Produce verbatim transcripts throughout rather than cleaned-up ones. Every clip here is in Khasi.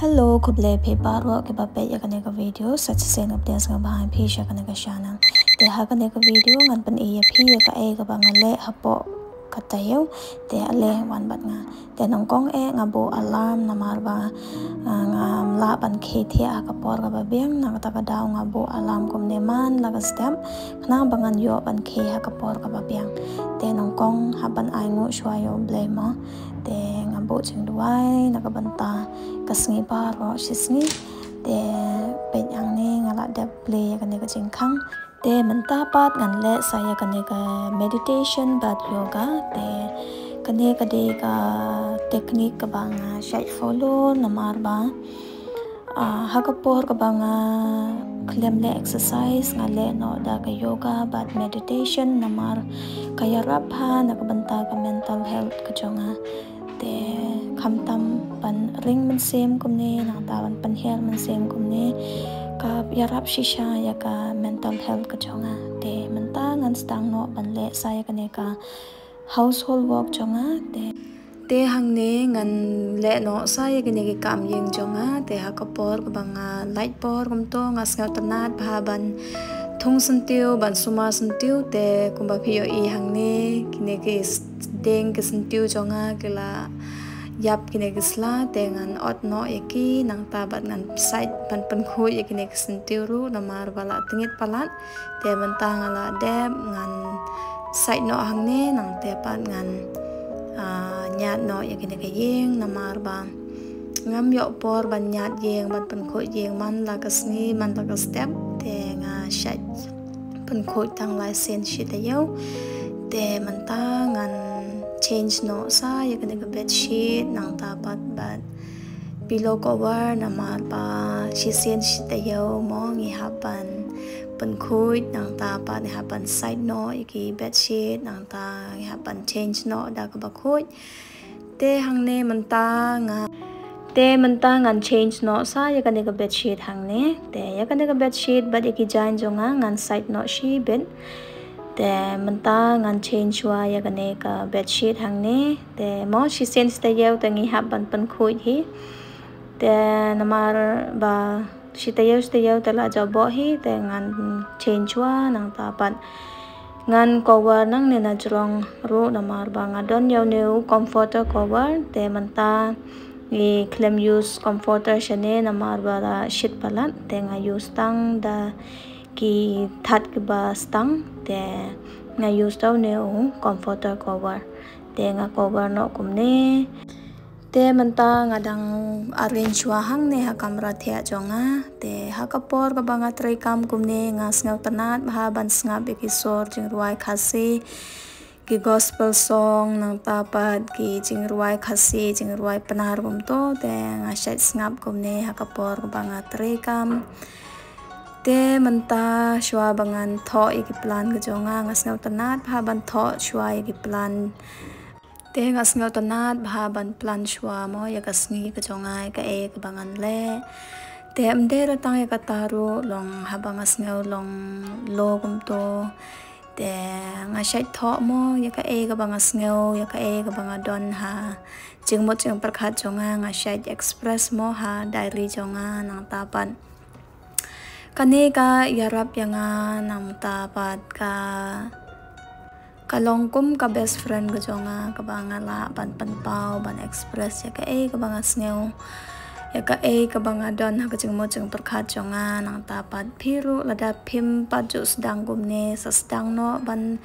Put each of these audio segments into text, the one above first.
Hello, khublei phi baroh kiba peit ïa kane ka video. Sa shisien nga pdiang sngewbha ïa phi sha kane ka channel. Te ha kane ka video ngan pyni ïa phi ïa kaei kaba nga leh hapoh ka taïew. Te ale wan bad nga. Te nyngkong eh nga buh alarm namar ba, ah, ngam lah ban khie thiah ha ka por kaba biang, na kata ka daw nga buh alarm kumne man la ka step, khnang ba ngan ïoh ban khie ha ka por kaba biang. Te nyngkong hap ban ai nguh shuwa ïa U Blei mo. Te nga buh jingduwai na ka bynta ka sngi baroh shi sngi. Te peit hangne nga la dep plie ïa kane ka jingkhang. Te mynta pat ngan leh sa ïa kane ka meditation bad yoga. Te kane ka dei ka technique kaba nga shait follow namar ba, ah, ha ka por kaba nga khlem leh exercise nga leh noh da ka yoga bad meditation namar ka ïarap bha na ka bynta ka mental health ka jong nga. Te khamtam ban ring mynsiem kumne, nangta ban pynhiar mynsiem kumne, ka ïarap shisha ïa ka mental health ka jong nga. Te mynta ngan sdang noh ban leh sa ïa kane ka household work jong nga. Te, te hangne ngan leh noh sa ïa kine ki kam ïing jong nga. Te ha ka por kaba nga lait por kumto nga sngewtynnat bha ban thung syntiew, ban sumar syntiew. Te kumba phi ïohi hangne, kine ki s-, dieng ki syntiew jong nga ki la ïap kine ki sla, te ngan ot noh ïa ki, nangta bad ngan sait ban pynkhuid ïa kine ki syntiew ruh namar ba la tngit palat. Te mynta nga la dep ngan sait noh hangne, nangta pat ngan, ah, ñiad noh ïa kine ki ïing namar ba ngam ïoh por ban ñiad ïing, ban pynkhuid ïing man la ka sngi, man la ka step. Te nga shait pynkhuid tang lai sien shi taïew. Te mynta ngan change noh sa ïa kane ka bedsheet, nangta pat bad pillow cover namar ba shisien shi taïew mo ngi hap ban pynkhuid, nangta pat ngi hap ban sait noh ïa ki bedsheet, nangta ngi hap ban change noh da kaba khuid. Te hangne mynta nga, te mynta ngan change noh sa ïa kane ka bedsheet hangne. Te ïa kane ka bedsheet bad ïa ki jaiñ jong nga ngan sait noh shibit. Te mynta ngan change shuwa ïa kane ka bedsheet hangne. Te mo shisien shi taïew te ngi hap ban pynkhuid hi. Te namar ba shi taïew shi taïew te la jaw bok hi, te ngan change shuwa, nangta pat ngan cover nangne na jrong ruh namar ba nga don ïa une u comforter cover. Te mynta ngi khlem use comforter shane namar ba la shit palat, te nga use tang da ki that kiba stang. Te nga use da une u comforter cover. Te nga cover noh kumne. Te mynta nga dang arrange shuwa hangne ha kamra thiah jong nga. Te ha ka por kaba nga trei kam kumne nga sngewtynnat bha ban sngap ïa ki sur jingrwai Khasi, ki gospel song, nangta pat ki jingrwai Khasi, jingrwai Pnar kumto. Te nga shait sngap kumne ha ka por kaba nga trei kam. Te mynta shuwa ba ngan thoh ïa ki plan ka jong nga, nga sngewtynnat bha ban thoh shuwa ïa ki plan. Te nga sngewtynnat bha ban plan shuwa mo ïa ka sngi ka jong nga, ïa kaei kaba ngan leh. Te ym dei la tang ïa kata ruh, long haba nga sngew long low kumto, te nga shait thoh mo ïa kaei kaba nga sngew, ïa kaei kaba nga don ha jingmut jingpyrkhat jong nga, nga shait express mo ha diary jong nga, nangta pat kane ka ïarap ïa nga, nangta pat ka ka long kum ka best friend ka jong nga, kaba nga lah ban pynpaw, ban express ïa kaei kaba nga sngew, ïa kaei kaba nga don ha ka jingmut jingpyrkhat jong nga. Nangta pat phi ruh lada phim pat ju sdang kumne, sa sdang noh ban,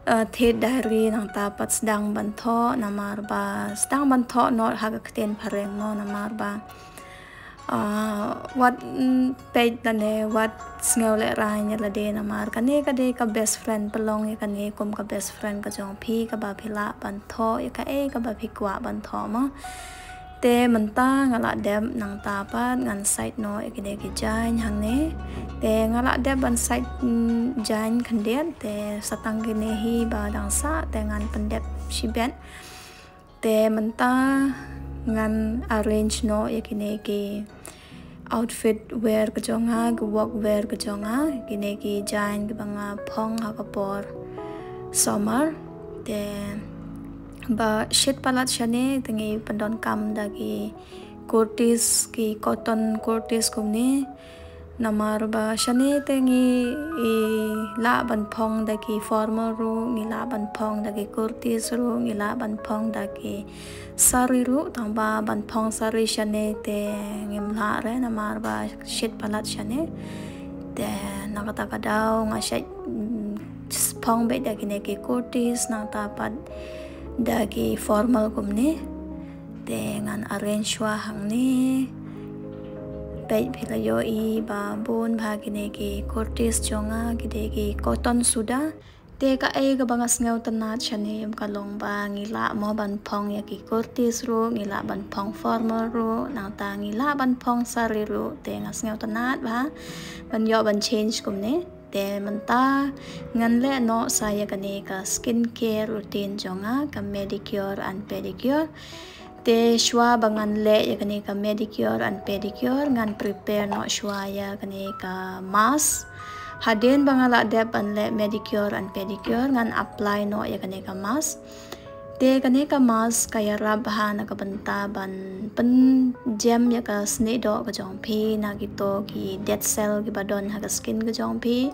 eh, thied diary, nangta pat sdang ban thoh, namar ba sdang ban thoh noh ha ka ktien phareng mo, namar ba ah, wat, mm, peit lane wat sngew lehraiñ ïa lade, namar kane ka dei ka best friend, pynlong ïa kane kum ka best friend ka jong phi, kaba phi lah ban thoh ïa kaei kaba phi kwah ban thoh mo. Te mynta nga la dep, nangta pat ngan sait noh ïa kine ki jaiñ hangne. Te nga la dep ban sait, mm, jaiñ khyndiat, te sa tang kine hi ba dang sah te ngan pyndep shibit. Te mynta ngan arrange noh ïa kine ki outfit wear ka jong nga, ki work wear ka jong nga, kine ki jaiñ kiba nga phong ha ka por summer. Te ba shit palat shane te ngi pyndonkam da ki kurtis, ki cotton kurtis kumne. Namar ba shane te ngi i lah ban phong da ki formal ruh, ngi lah ban phong da ki kurtis ruh, ngi lah ban phong da ki sari ruh, tang ba ban phong sari shane te ngim lah re namar ba shit palat shane. Te na kata ka daw nga shait, mm, phong beit da kine ki kurtis nangta pat da ki formal kumne. Te ngan arrange shuwa hangne. Peit phi la ïohi ba bun bha kine ki kurtis jong nga ki dei ki cotton suda. Te kaei kaba nga sngewtynnat shane em ka long ba ngi lah mo ban phong ïa ki kurtis ruh, ngi lah ban phong formal ruh, nangta ngi lah ban phong sari ruh. Te nga sngewtynnat bha ban ïoh ban change kumne. Te mynta ngan leh noh sa ïa kane ka skincare routine jong nga, ka manicure and pedicure. Te shuwa ba ngan leh ïa kane ka manicure and pedicure, ngan prepare noh shuwa ïa kane ka mask. Hadien ba nga la dep ban leh manicure and pedicure, ngan apply noh ïa kane ka mask. Te kane ka mask ka ïarap bha na ka bynta ban pynjem ïa ka snieh doh ka jong phi na kito ki dead cell kiba don ha ka skin ka jong phi.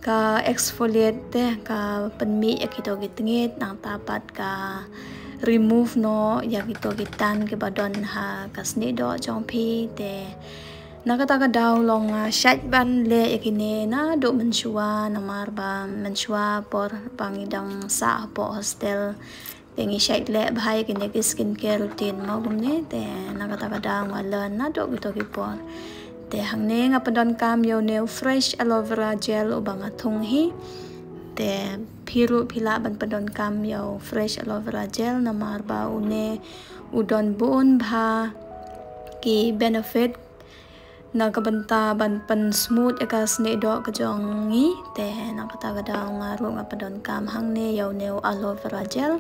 Ka exfoliate te ka pynmih ïa kito ki tngit nangta pat ka remove noh ïa kito ki tan kiba don ha ka snieh doh jong phi. Te na kata ka daw long nga shait ban leh ïa kine naduh mynshuwa namar ba mynshuwa por ba ngi dang sah hapoh hostel. Te ngi shait leh bha ïa kine ki skincare routine mo kumne. Te na kata ka daw nga learn naduh kito ki por. Te hangne nga pyndonkam ïa une u fresh aloe vera gel uba nga thung hi. Te phi ruh phi lah ban pyndonkam ïa u fresh aloe vera gel namar ba une u don bun bha ki benefit na ka bynta ban pynsmooth ïa ka snieh doh ka jong ngi. Te na kata ka daw nga ruh nga pyndonkam hangne ïa une u aloe vera gel.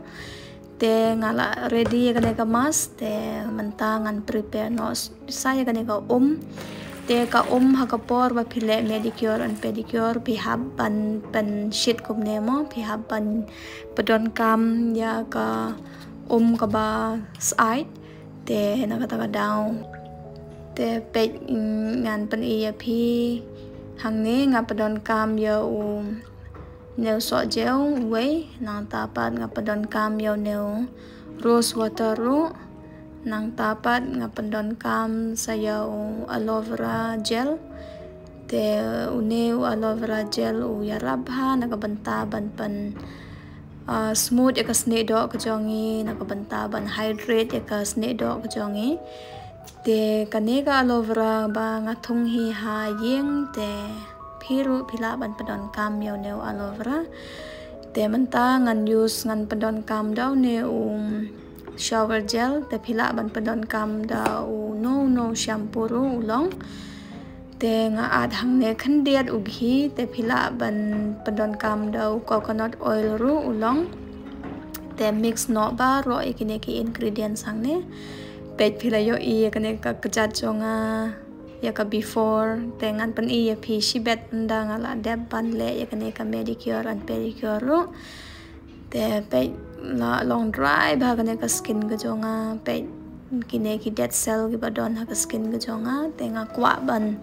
Te nga la ready ïa kane ka mask, te mynta ngan prepare noh sa ïa kane ka um. Te ka um ha ka por ba phi leh manicure and pedicure phi hap ban pynshit kumne mo, phi hap ban pyndonkam ïa ka um kaba sait. Te na kata ka daw te peit, mm, ngan pyni ïa phi. Hangne nga pyndonkam ïa u, une u sohjew uwei, nangta pat nga pyndonkam ïa une u rose water ruh, nangta pat nga pyndonkam sa ïa u aloe vera gel. Te une u aloe vera gel u ïarap bha na ka bynta ban pyn, ah, smooth ïa ka snieh doh ka jong ngi, na ka bynta ban hydrate ïa ka snieh doh ka jong ngi. Te kane ka aloe vera ba nga thung hi ha ïing, te phi ruh phi lah ban pyndonkam ïa une u aloe vera. Te mynta ngan use, ngan pyndonkam da une u shower gel, te phi lah ban pyndonkam da uno uno u shampoo ruh u long. Te nga add hangne khyndiat u ghee, te phi lah ban pyndonkam da u coconut oil ruh u long. Te mix noh baroh ïa kine ki ingredients hangne. Peit phi la ïohi ïa kane ka kjat jong nga ïa ka before, te ngan pyni ïa phi shibit ynda nga la dep ban leh ïa kane ka manicure and pedicure ruh. Te peit la long dry bha kane ka skin ka jong nga, peit kine ki dead cell kiba don ha ka skin ka jong nga, te nga kwah ban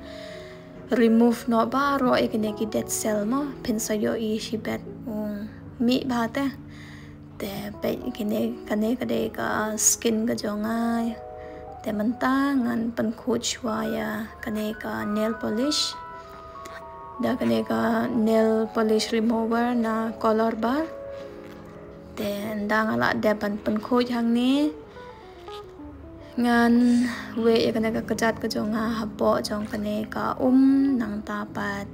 remove noh baroh ïa kine ki dead cell mo, phin sa ïohi shibit u mih bha te. Te peit kine, kane ka dei ka skin ka jong nga. Te mynta ngan pynkhuid shuwa ïa kane ka nail polish da kane ka nail polish remover na Color Bar. Te ynda nga la dep ban pynkhuid hangne, ngan weh ïa kane ka kjat ka jong nga hapoh jong kane ka um, nangta pat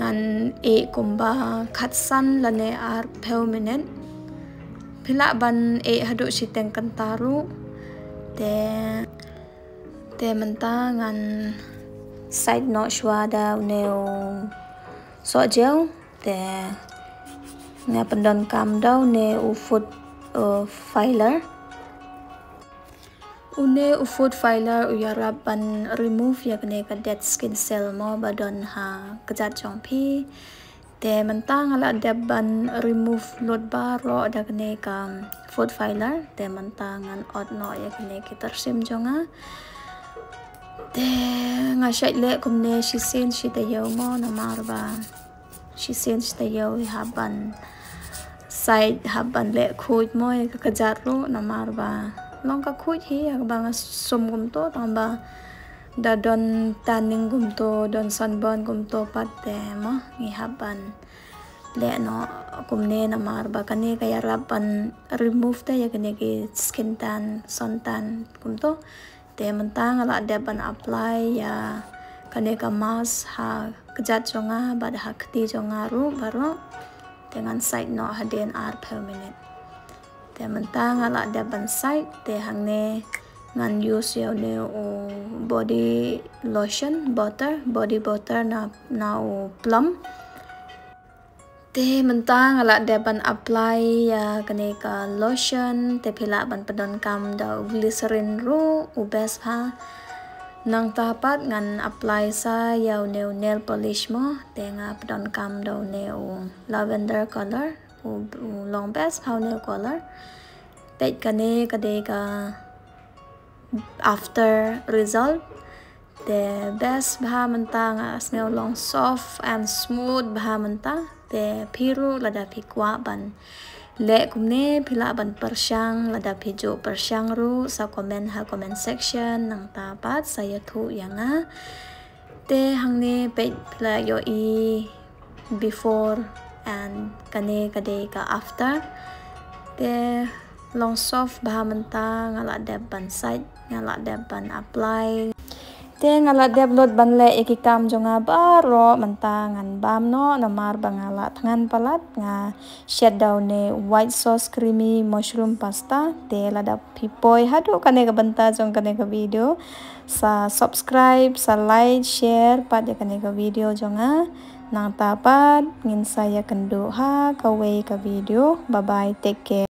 ngan ïeh kumba khatsan lane arphew minit. Phi lah ban ïeh haduh shiteng kynta ruh. Te, te mynta ngan sait noh shuwa da une u sohjew. Te nga pyndonkam da une u food, uh, filer. Une u food filer u ïarap ban remove ïa kane ka dead skin cell mo ba don ha kjat jong phi. Te mynta nga la dep ban remove lut baroh da kane ka food filer. Te mynta ngan ot noh ïa kine ki tyrsim jong nga. Te nga shait leh kumne shisien shi taïew mo, namar ba shisien shi taïew i hap ban sait, hap ban leh khuid mo ïa ka kjat ruh, namar ba long ka khuid hi ïa kaba nga sum kumto, tang ba da don tanning kumto, don sunburn kumto pat te mo ngi hap ban leh noh kumne, namar ba kane ka ïarap ban remove te ïa kine ki skin tan, sun tan kumto. Te mynta nga la dep ban apply ïa kane ka mask ha kjat jong nga bad ha kti jong nga ruh baroh. Te ngan sait noh hadien arphew minit. Te mynta nga la dep ban sait, te hangne ngan use ïa une u body lotion butter, body butter na, na u Plum. Te mynta nga la dep ban apply ïa kane ka lotion, te phi lah ban pyndonkam da u glycerin ruh, u best bha. Nangta pat ngan apply sa ïa une u nail polish mo, te nga pyndonkam da une u lavender color, u, u long best bha une u color. Peit kane ka dei ka after result. Te best bha mynta, nga sngew long soft and smooth bha mynta. Te phi ruh lada phi kwah ban leh kumne phi lah ban pyrshang, lada phi ju pyrshang ruh sa comment ha comment section, nangta pat sa ïathuh ïa nga. Te hangne peit phi la ïohi before and kane ka dei ka after. Te long soft bha mynta, nga la dep ban sait, nga la dep ban apply. Te nga la dep lut ban leh ïa ki kam jong nga baroh mynta, ngan bam noh namar ba nga la thngan palat. Nga shet da une white sauce creamy mushroom pasta. Te lada phi poi haduh kane ka bynta jong kane ka video, sa subscribe, sa like, share pat ïa kane ka video jong nga. Nangta pat ngin sa ïakynduh ha kawei ka video. Bye bye, take care.